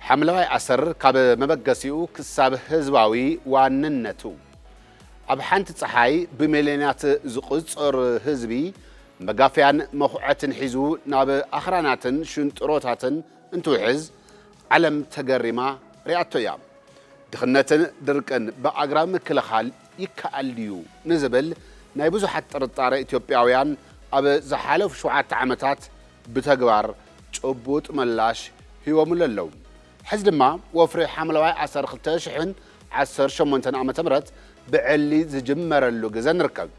ሓምለዋይ ኣሰር ካብ መበገሲኡ ክሳብ ህዝባዊ ዋንነቱ። ኣብ ሓንቲ ጸሓይ ብሚልዮናት ዝቑጸር ህዝቢ መጋፍያን መኹዐትን ሒዙ ናብ ኣኽራናትን ሽንጥሮታትን እንትውሕዝ ዓለም ተገሪማ ሪኣቶ እያ። ድኽነትን ድርቅን ብኣግራብ ምክልኻል ይከኣል ድዩ ንዝብል ናይ ብዙሓት ጥርጣረ ኢትዮጵያውያን ኣብ ዝሓለፉ ሸውዓተ ዓመታት ብተግባር ጭቡጥ ምላሽ ሂቦምሉ ኣለዉ። ሕዚ ድማ ወፍሪ ሓምለዋይ ኣሰር ክልተ ሽሕን ዓሰርተ ሸሞንተን ዓመተ ምህረት ብዕሊ ዝጅመረሉ ግዘ ንርከብ።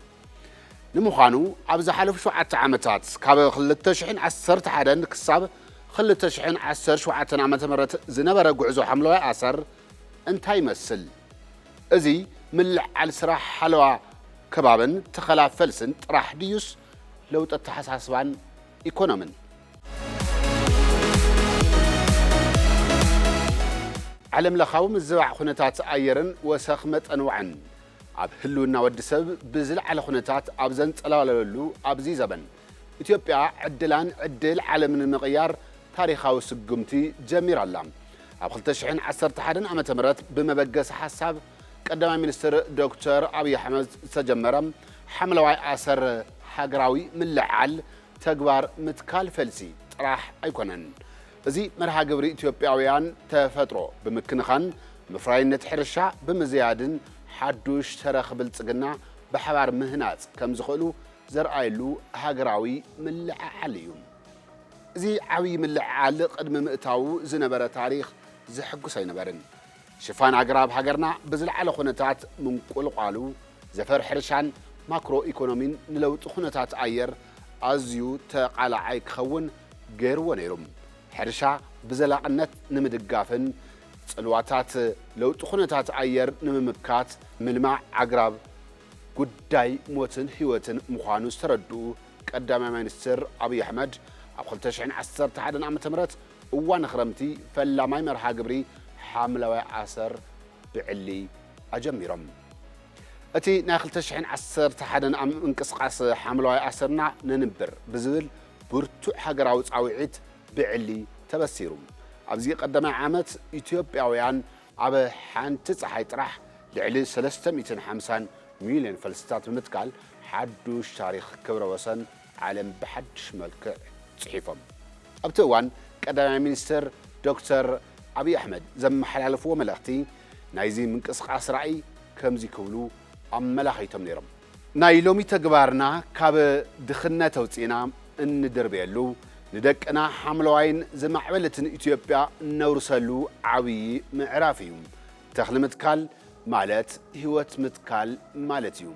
ንምዃኑ ኣብ ዝሓለፉ ሸውዓተ ዓመታት ካብ ክልተ ሽሕን ዓሰርተ ሓደን ክሳብ ክልተ ሽሕን ዓሰርተ ሸውዓተን ዓመተ ምህረት ዝነበረ ጉዕዞ ሓምለዋይ ኣሰር እንታይ ይመስል? እዚ ምልዕዓል ስራሕ ሓለዋ ከባብን ተኸላ ፈልስን ጥራሕ ድዩስ ለውጢ ኣተሓሳስባን ኢኮኖምን? ዓለም ለኻዊ ምዝባዕ ኩነታት ኣየርን ወሰኽ መጠን ዋዕን ኣብ ህልውና ወዲ ሰብ ብዝለዓለ ኩነታት ኣብ ዘንጸላወለሉ ኣብዚ ዘበን፣ ኢትዮጵያ ዕድላን ዕድል ዓለምን ንምቕያር ታሪኻዊ ስጉምቲ ጀሚራ ኣላ። ኣብ ክልተ ሽሕን ዓሰርተ ሓደን ዓመተ ምህረት ብመበገሲ ሓሳብ ቀዳማይ ሚኒስትር ዶክተር ኣብይ ኣሕመድ ዝተጀመረ ሓምለዋይ ኣሰር ሃገራዊ ምልዕዓል ተግባር ምትካል ፈልሲ ጥራሕ ኣይኮነን። እዚ መርሃ ግብሪ ኢትዮጵያውያን ተፈጥሮ ብምክንኻን፣ ምፍራይነት ሕርሻ ብምዝያድን ሓዱሽ ተረኽ ብልጽግና ብሓባር ምህናጽ ከም ዝኽእሉ ዘርኣየሉ ሃገራዊ ምልዕዓል እዩ። እዚ ዓብዪ ምልዕዓል ቅድሚ ምእታዉ ዝነበረ ታሪኽ ዘሐጉስ ኣይነበርን። ሽፋን ኣግራብ ሃገርና ብዝለዓለ ኩነታት ምንቁልቋሉ፣ ዘፈር ሕርሻን ማክሮ ኢኮኖሚን ንለውጢ ኩነታት ኣየር ኣዝዩ ተቓላዓይ ክኸውን ገይርዎ ነይሩ። ሕርሻ ብዘላቕነት ንምድጋፍን ጽልዋታት ለውጢ ኩነታት ኣየር ንምምካት፣ ምልማዕ ኣግራብ ጉዳይ ሞትን ህይወትን ምዃኑ ዝተረድኡ ቀዳማይ ሚኒስትር ኣብይ ኣሕመድ፣ ኣብ ክልተ ሽሕን ዓሰርተ ሓደን ዓመተ ምህረት እዋን ክረምቲ ፈላማይ መርሃ ግብሪ ሓምለዋይ ኣሰር ብዕሊ ኣጀሚሮም። እቲ ናይ ክልተ ሽሕን ዓሰርተ ሓደን ዓም ምንቅስቓስ ሓምለዋይ ኣሰርና ነንብር ብዝብል ብርቱዕ ሃገራዊ ጻውዒት ብዕሊ ተበሲሩ። ኣብዚ ቀዳማይ ዓመት ኢትዮጵያውያን ኣብ ሓንቲ ጸሓይ ጥራሕ ልዕሊ ሰለስተ ሚእትን ሓምሳን ሚልዮን ፈልስታት ብምትካል ሓዱሽ ታሪኽ ክብረ ወሰን ዓለም ብሓድሽ መልክዕ ጽሒፎም። ኣብቲ እዋን ቀዳማይ ሚኒስትር ዶክተር ኣብይ ኣሕመድ ዘመሓላለፍዎ መልእኽቲ ናይዚ ምንቅስቓስ ራእይ ከምዚ ክብሉ ኣመላኺቶም ነይሮም። ናይ ሎሚ ተግባርና ካብ ድኽነት ኣውጺእና እንድርብየሉ፣ ንደቅና ሓምለዋይን ዝማዕበለትን ኢትዮጵያ እነውርሰሉ ዓብዪ ምዕራፍ እዩ። ተኽሊ ምትካል ማለት ህይወት ምትካል ማለት እዩ።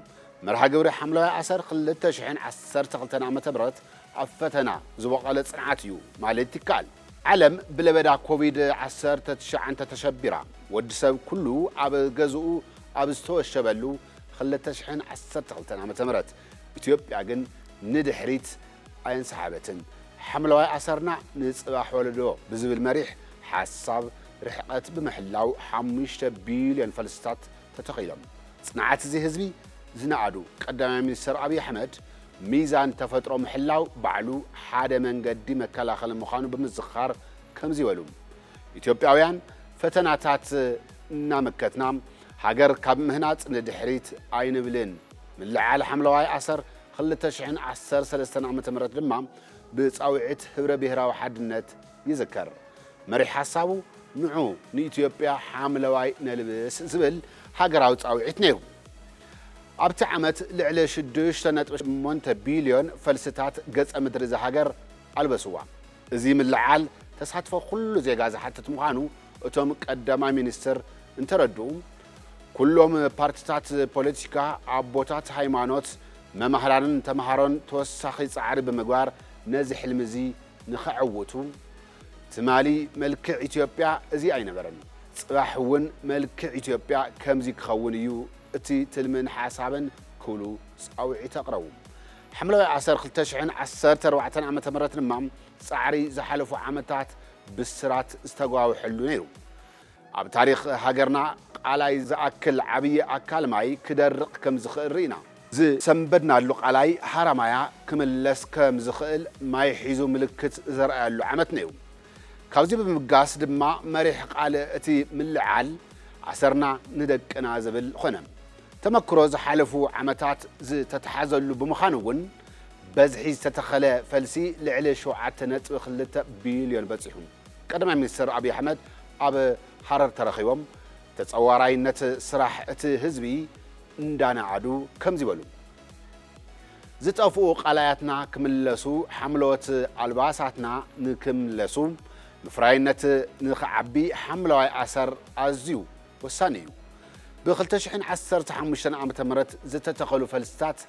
መርሃ ግብሪ ሓምለዋይ ኣሰር ክልተ ሽሕን ዓሰርተ ክልተን ዓመተ ምህረት ኣብ ፈተና ዝበቖለ ጽንዓት እዩ ማለት ይከኣል። ዓለም ብለበዳ ኮቪድ ዓሰርተ ትሽዓተ ተሸቢራ፣ ወዲ ሰብ ኩሉ ኣብ ገዝኡ ኣብ ዝተወሸበሉ ክልተ ሽሕን ዓሰርተ ክልተን ዓመተ ምህረት፣ ኢትዮጵያ ግን ንድሕሪት ኣየንሰሓበትን። ሓምለዋይ ኣሰርና ንጽባሕ ወለዶ ብዝብል መሪሕ ሓሳብ ርሕቐት ብምሕላው ሓሙሽተ ቢልዮን ፈልስታት ተተኺሎም። ጽንዓት እዚ ህዝቢ ዝነኣዱ ቀዳማይ ሚኒስትር ኣብይ ኣሕመድ፣ ሚዛን ተፈጥሮ ምሕላው ባዕሉ ሓደ መንገዲ መከላኸሊ ምዃኑ ብምዝኻር ከምዚ በሉ፣ ኢትዮጵያውያን ፈተናታት እናመከትና ሃገር ካብ ምህናጽ ንድሕሪት ኣይንብልን። ምልዕዓል ሓምለዋይ ኣሰር ክልተ ሽሕን ዓሰርተ ሰለስተን ዓመተ ምህረት ድማ ብጻውዒት ህብረ ብሄራዊ ሓድነት ይዝከር። መሪሕ ሓሳቡ ንዑ ንኢትዮጵያ ሓምለዋይ ነልብስ ዝብል ሃገራዊ ጻውዒት ነይሩ። ኣብቲ ዓመት ልዕሊ ሽዱሽተ ነጥቢ ሸሞንተ ቢልዮን ፈልስታት ገጸ ምድሪ እዛ ሃገር ኣልበስዋ። እዚ ምልዓል ተሳትፎ ኩሉ ዜጋ ዝሓትት ምዃኑ እቶም ቀዳማይ ሚኒስትር እንተረድኡ፣ ኩሎም ፓርቲታት ፖለቲካ፣ ኣቦታት ሃይማኖት፣ መማህራንን ተምሃሮን ተወሳኺ ጻዕሪ ብምግባር ነዚ ሕልሚ እዚ ንኸዕውቱ፣ ትማሊ መልክዕ ኢትዮጵያ እዚ ኣይነበረን፣ ጽባሕ እውን መልክዕ ኢትዮጵያ ከምዚ ክኸውን እዩ እቲ ትልምን ሓሳብን ክብሉ ጻውዒት ኣቕረቡ። ሓምለዋይ ኣሰር ክልተ ሽሕን ዓሰርተ ኣርባዕተን ዓመተ ምህረት ድማ ጻዕሪ ዝሓለፉ ዓመታት ብስራት ዝተጓውሐሉ ነይሩ። ኣብ ታሪኽ ሃገርና ቃላይ ዝኣክል ዓብዪ ኣካል ማይ ክደርቕ ከም ዝኽእል ርኢና። ዝሰንበድናሉ ቃላይ ሃራማያ ክምለስ ከም ዝኽእል ማይ ሒዙ ምልክት ዘርኣየሉ ዓመት ነይሩ። ካብዚ ብምብጋስ ድማ መሪሕ ቃል እቲ ምልዓል ኣሰርና ንደቅና ዝብል ኾነ። ተመክሮ ዝሓለፉ ዓመታት ዝተተሓዘሉ ብምዃኑ እውን በዝሒ ዝተተኸለ ፈልሲ ልዕሊ ሸውዓተ ነጥቢ ክልተ ቢልዮን በፂሑ። ቀዳማይ ሚኒስትር ኣብይ ኣሕመድ ኣብ ሃረር ተረኺቦም ተፀዋራይነት ስራሕ እቲ ህዝቢ እንዳነኣዱ ከምዚ በሉ። ዝጠፍኡ ቃላያትና ክምለሱ፣ ሓምለዎት ኣልባሳትና ንክምለሱ፣ ምፍራይነት ንክዓቢ ሓምለዋይ ኣሰር ኣዝዩ ወሳኒ እዩ። ብ ክልተ ሽሕን ዓሰርተ ሓሙሽተን ዓመተ ምህረት ዝተተኸሉ ፈልስታት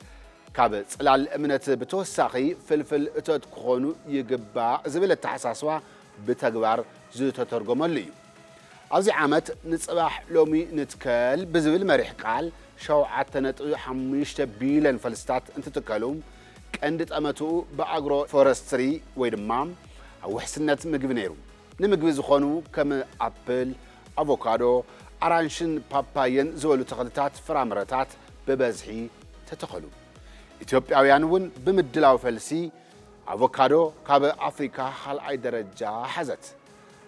ካብ ጽላል እምነት ብተወሳኺ ፍልፍል እቶት ክኾኑ ይግባእ ዝብል ኣተሓሳስባ ብተግባር ዝተተርጎመሉ እዩ። ኣብዚ ዓመት ንጽባሕ ሎሚ ንትከል ብዝብል መሪሕ ቃል ሸውዓተ ነጥቢ ሓሙሽተ ቢልዮን ፈልስታት እንትትከሉ ቀንዲ ጠመትኡ ብኣግሮ ፎረስትሪ ወይ ድማ ኣብ ውሕስነት ምግቢ ነይሩ። ንምግቢ ዝኾኑ ከም ኣፕል፣ ኣቮካዶ፣ ኣራንሽን ፓፓየን ዝበሉ ተኽልታት ፍራምረታት ብበዝሒ ተተኸሉ። ኢትዮጵያውያን እውን ብምድላው ፈልሲ ኣቮካዶ ካብ ኣፍሪካ ካልኣይ ደረጃ ሓዘት።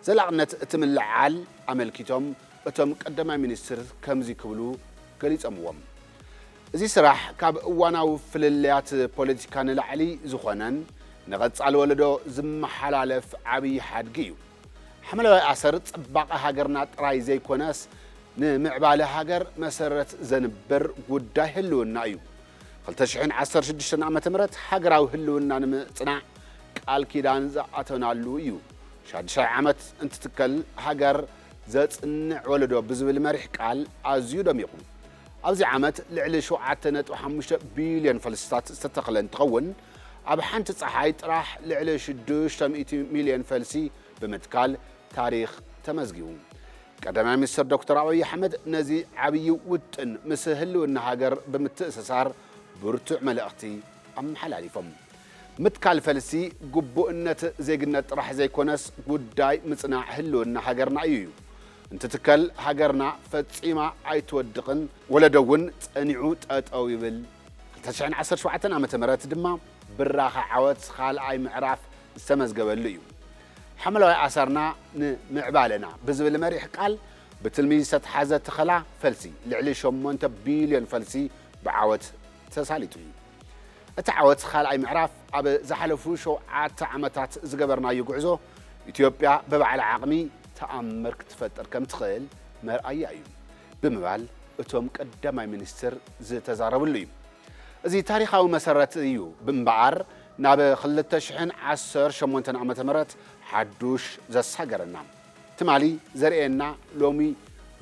ዘላቕነት እቲ ምልዓል ኣመልኪቶም እቶም ቀዳማይ ሚኒስትር ከምዚ ክብሉ ገሊጾምዎም። እዚ ስራሕ ካብ እዋናዊ ፍልልያት ፖለቲካ ንላዕሊ ዝኾነን ንቐጻሊ ወለዶ ዝመሓላለፍ ዓብዪ ሓድጊ እዩ። ሓምለዋይ ኣሰር ጽባቐ ሃገርና ጥራይ ዘይኮነስ ንምዕባለ ሃገር መሰረት ዘንብር ጉዳይ ህልውና እዩ። ክልተ ሽሕን ዓሰርተ ሽዱሽተን ዓመተ ምህረት ሃገራዊ ህልውና ንምጽናዕ ቃል ኪዳን ዝኣተናሉ እዩ። ሻድሻይ ዓመት እንትትከል ሃገር ዘጽንዕ ወለዶ ብዝብል መሪሕ ቃል ኣዝዩ ደሚቑ። ኣብዚ ዓመት ልዕሊ ሸውዓተ ነጥቢ ሓሙሽተ ቢልዮን ፈልስታት ዝተተኽለ እንትኸውን ኣብ ሓንቲ ጸሓይ ጥራሕ ልዕሊ ሽዱሽተ ሚእቲ ሚልዮን ፈልሲ ብምትካል ታሪኽ ተመዝጊቡ። ቀዳማይ ሚኒስትር ዶክተር ኣብይ ኣሕመድ ነዚ ዓብዪ ውጥን ምስ ህልውና ሃገር ብምትእስሳር ብርቱዕ መልእኽቲ ኣመሓላሊፎም። ምትካል ፈልሲ ግቡእነት ዜግነት ጥራሕ ዘይኮነስ ጉዳይ ምጽናዕ ህልውና ሃገርና እዩ እዩ። እንትትከል ሃገርና ፈጺማ ኣይትወድቕን፣ ወለዶ እውን ጸኒዑ ጠጠው ይብል። ክልተ ሽሕን ዓሰርተ ሸውዓተን ዓመተ ምህረት ድማ ብራኸ ዓወት ካልኣይ ምዕራፍ ዝተመዝገበሉ እዩ። ሓምለዋይ ኣሰርና ንምዕባለና ብዝብል መሪሕ ቃል ብትልሚ ዝተትሓዘ ተኸላ ፈልሲ ልዕሊ ሸሞንተ ቢልዮን ፈልሲ ብዓወት ተሳሊጡ እዩ። እቲ ዓወት ካልኣይ ምዕራፍ ኣብ ዝሓለፉ ሸውዓተ ዓመታት ዝገበርናዮ ጉዕዞ ኢትዮጵያ ብባዕላ ዓቕሚ ተኣምር ክትፈጥር ከም ትኽእል መርኣያ እዩ ብምባል እቶም ቀዳማይ ሚኒስትር ዝተዛረብሉ እዩ። እዚ ታሪኻዊ መሰረት እዩ እምበኣር ናብ ክልተ ሽሕን ዓሰርተ ሸሞንተን ዓመተ ምህረት ሓዱሽ ዘሳገረና። ትማሊ ዘርእየና ሎሚ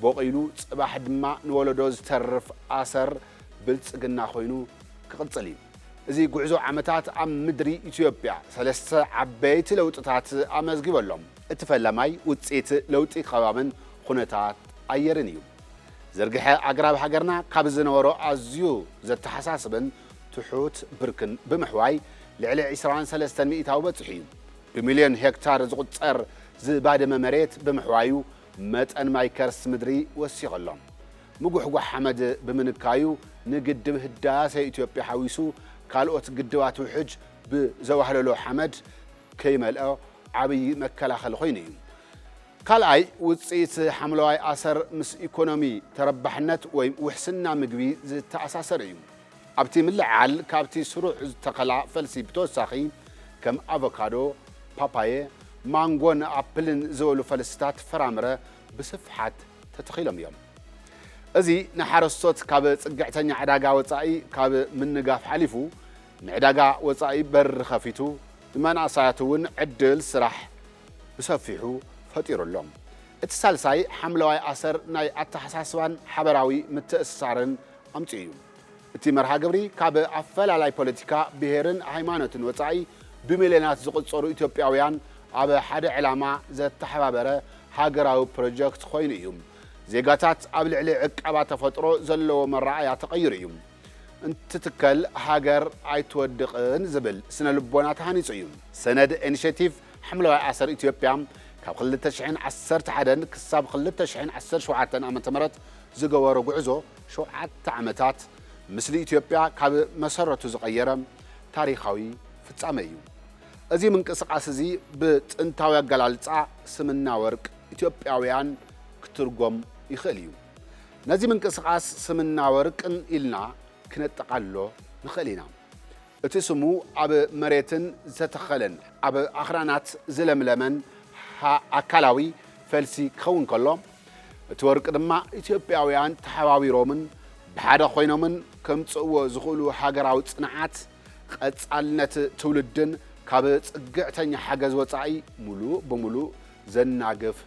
ቦቒሉ ጽባሕ ድማ ንወለዶ ዝተርፍ ኣሰር ብልጽግና ኮይኑ ክቕጽል እዩ። እዚ ጉዕዞ ዓመታት ኣብ ምድሪ ኢትዮጵያ ሰለስተ ዓበይቲ ለውጥታት ኣመዝጊቡ ኣሎ። እቲ ፈላማይ ውጽኢት ለውጢ ከባብን ኩነታት ኣየርን እዩ። ዝርግሐ ኣግራብ ሃገርና ካብ ዝነበሮ ኣዝዩ ዘተሓሳስብን ትሑት ብርክን ብምሕዋይ ልዕሊ ዕስራን ሰለስተን ሚእታዊ በጺሑ እዩ። ብሚልዮን ሄክታር ዝቑጸር ዝባደመ መሬት ብምሕዋዩ መጠን ማይ ከርስ ምድሪ ወሲኹ ኣሎ። ምጉሕጓሕ ሓመድ ብምንካዩ ንግድብ ህዳሴ ኢትዮጵያ ሓዊሱ ካልኦት ግድባት ውሕጅ ብዘዋህለሎ ሓመድ ከይመልኦ ዓብዪ መከላኸሊ ኮይኑ እዩ። ካልኣይ ውፅኢት ሓምለዋይ ኣሰር ምስ ኢኮኖሚ ተረባሕነት ወይ ውሕስና ምግቢ ዝተኣሳሰር እዩ። ኣብቲ ምልዕዓል ካብቲ ስሩዕ ዝተኸላ ፈልሲ ብተወሳኺ ከም ኣቮካዶ፣ ፓፓየ፣ ማንጎን ኣፕልን ዝበሉ ፈልስታት ፍራምረ ብስፍሓት ተተኺሎም እዮም። እዚ ንሓረስቶት ካብ ጽግዕተኛ ዕዳጋ ወጻኢ ካብ ምንጋፍ ሓሊፉ ንዕዳጋ ወጻኢ በሪ ከፊቱ ንመናእሰያት እውን ዕድል ስራሕ ብሰፊሑ ፈጢሩ ኣሎ። እቲ ሳልሳይ ሓምለዋይ ኣሰር ናይ ኣተሓሳስባን ሓበራዊ ምትእስሳርን ኣምጺኡ እዩ። እቲ መርሃ ግብሪ ካብ ኣፈላላይ ፖለቲካ፣ ብሄርን ሃይማኖትን ወጻኢ ብሚልዮናት ዝቑጸሩ ኢትዮጵያውያን ኣብ ሓደ ዕላማ ዘተሓባበረ ሃገራዊ ፕሮጀክት ኮይኑ እዩ። ዜጋታት ኣብ ልዕሊ ዕቀባ ተፈጥሮ ዘለዎ መረኣያ ተቐይሩ እዩ። እንትትከል ሃገር ኣይትወድቕን ዝብል ስነ ልቦና ተሃኒጹ እዩ። ሰነድ ኢኒሼቲቭ ሓምለዋይ ኣሰር ኢትዮጵያ ካብ ክልተ ሽሕን ዓሰርተ ሓደን ክሳብ ክልተ ሽሕን ዓሰርተ ሸውዓተን ዓመተ ምህረት ዝገበሮ ጉዕዞ ሸውዓተ ዓመታት ምስሊ ኢትዮጵያ ካብ መሰረቱ ዝቐየረ ታሪኻዊ ፍጻመ እዩ። እዚ ምንቅስቓስ እዚ ብጥንታዊ ኣገላልጻ ስምና ወርቅ ኢትዮጵያውያን ክትርጎም ይኽእል እዩ። ነዚ ምንቅስቓስ ስምና ወርቅን ኢልና ክነጠቓልሎ ንኽእል ኢና። እቲ ስሙ ኣብ መሬትን ዝተተኸለን ኣብ ኣኽራናት ዝለምለመን ሃ-፣ ኣካላዊ ፈልሲ ክኸውን ከሎ፣ እቲ ወርቂ ድማ ኢትዮጵያውያን ተሓባቢሮምን ብሓደ ኮይኖምን ከምጽእዎ ዝኽእሉ ሃገራዊ ጽንዓት፣ ቀጻልነት ትውልድን ካብ ጽግዕተኛ ሓገዝ ወጻኢ ሙሉእ ብሙሉእ ዘናግፍ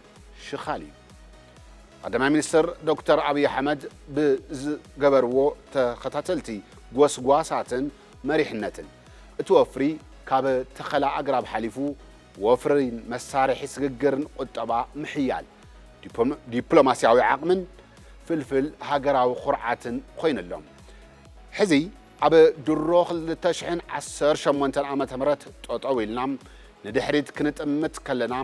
ሽኻል እዩ። ቀዳማይ ሚኒስትር ዶክተር ኣብይ ኣሕመድ ብዝገበርዎ ተኸታተልቲ ጎስጓሳትን መሪሕነትን፣ እቲ ወፍሪ ካብ ተኸላ ኣግራብ ሓሊፉ ወፍሪን መሳርሒ ስግግርን ቁጠባ ምሕያል፣ ዲፕሎ-፣ ዲፕሎማስያዊ ዓቕምን ፍልፍል ሃገራዊ ኩርዓትን ኮይኑሎም። ሕዚ ኣብ ድሮ ክልተ ሽሕን ዓሰርተ ሸሞንተን ዓመተ ምህረት ጠጠው ኢልና ንድሕሪት ክንጥምት ከለና፣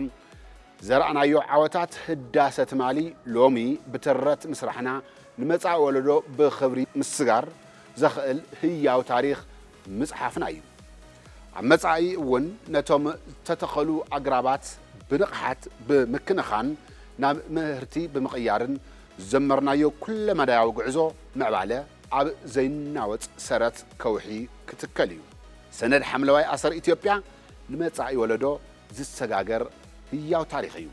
ዘርኣናዮ ዓወታት ህዳሰ ትማሊ ሎሚ ብትረት ምስራሕና ንመጻኢ ወለዶ ብኽብሪ ምስጋር ዘኽእል ህያው ታሪኽ ምጽሓፍና እዩ። ኣብ መጻኢ እውን ነቶም ዝተተኸሉ ኣግራባት ብንቕሓት ብምክንኻን ናብ ምህርቲ ብምቕያርን ዝጀመርናዮ ኩለመዳያዊ ጉዕዞ ምዕባለ ኣብ ዘይናወጽ ሰረት ከውሒ ክትከል እዩ። ሰነድ ሓምለዋይ ኣሰር ኢትዮጵያ ንመጻኢ ወለዶ ዝሰጋገር ህያው ታሪኽ እዩ።